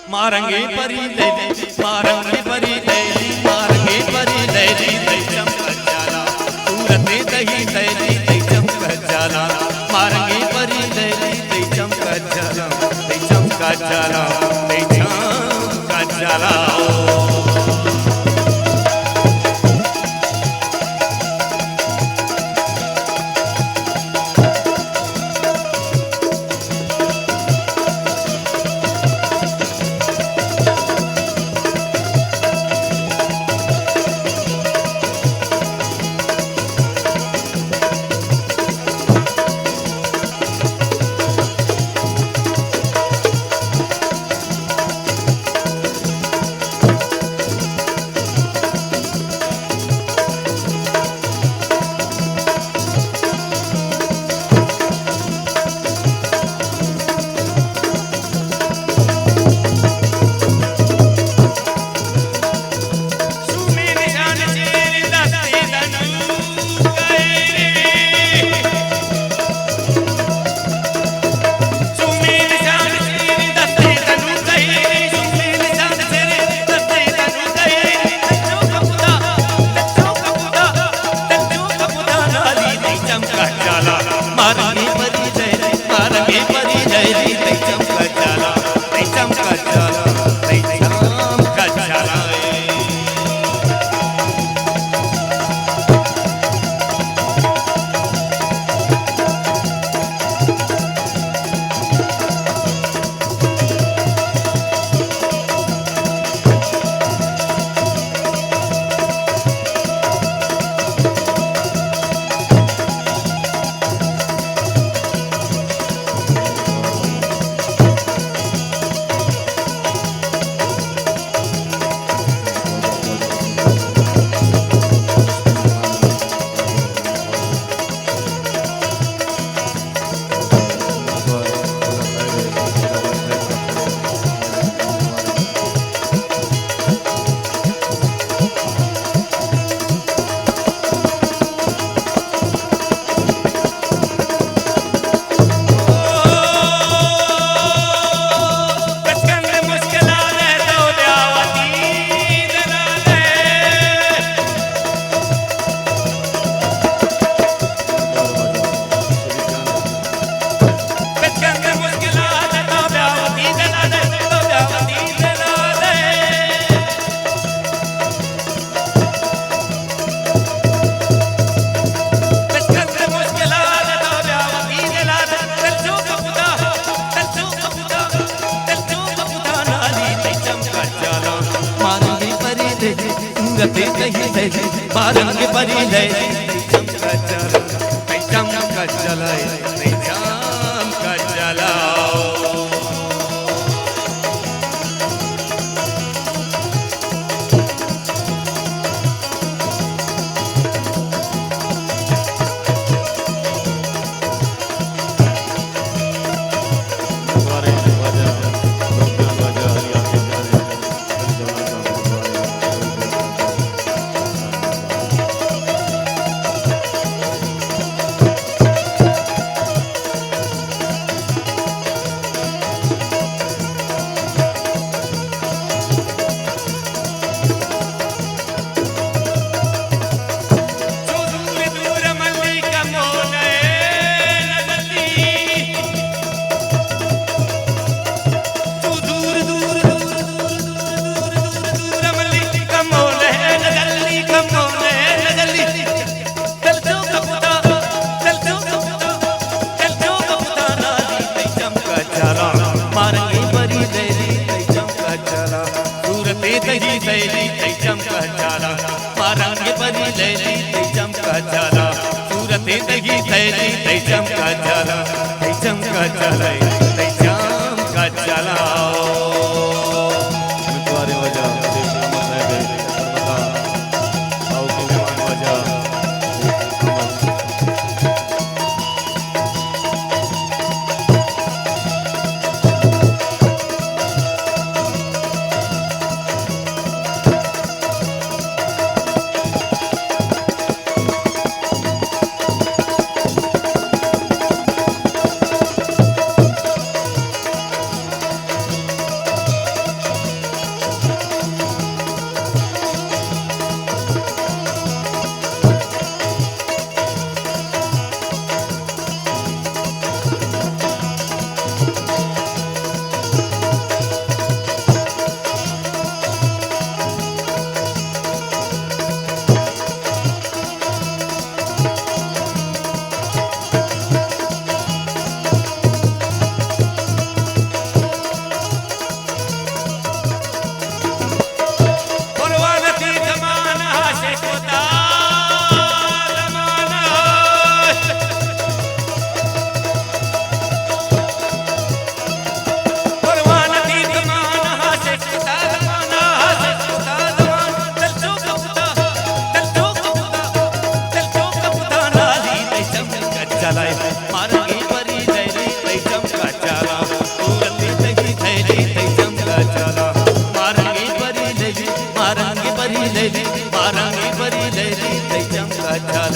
مارنگے پری لیلی، مارنگے پری لیلی، مارنگے پری لیلی، تئی چم کجالا۔ صورتے تئی لیلی، تئی چم کجالا۔ مارنگے پری لیلی، تئی چم کجالا، تئی چم کجالا، تئی چم کجالا۔ مارنگ پری لے، مارنگ پری لے، تئی چم کجالا، تئی چم کجالا، تئی چم کجالا۔ مارنگ پری لیلی، تئی چم کجالا۔ مارنگ پری لیلی، تئی چم کجالا۔ صورت تئی لیلی، تئی چم کجالا، تئی چم کجالا، تئی چم کجالا۔ امیدواریں واجہ شیخ محمد صاحب ءِ خدمت ءَ آؤکیں مہمان واجہ شیخ محمد۔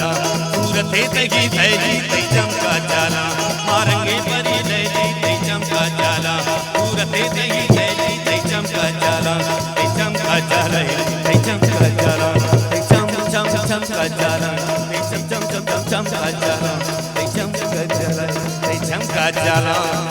صورتے تئی لیلی، تئی چمکا چالاں، مارنگے پری لیلی، تئی چمکا چالاں۔ صورتے تئی لیلی، تئی چمکا چالاں، تئی چمکا چالاں، تئی چمکا چالاں، تئی چم چم چمکا چالاں، تئی چم چم چم چم چمکا چالاں، تئی چمکا چالاں، تئی چمکا چالاں۔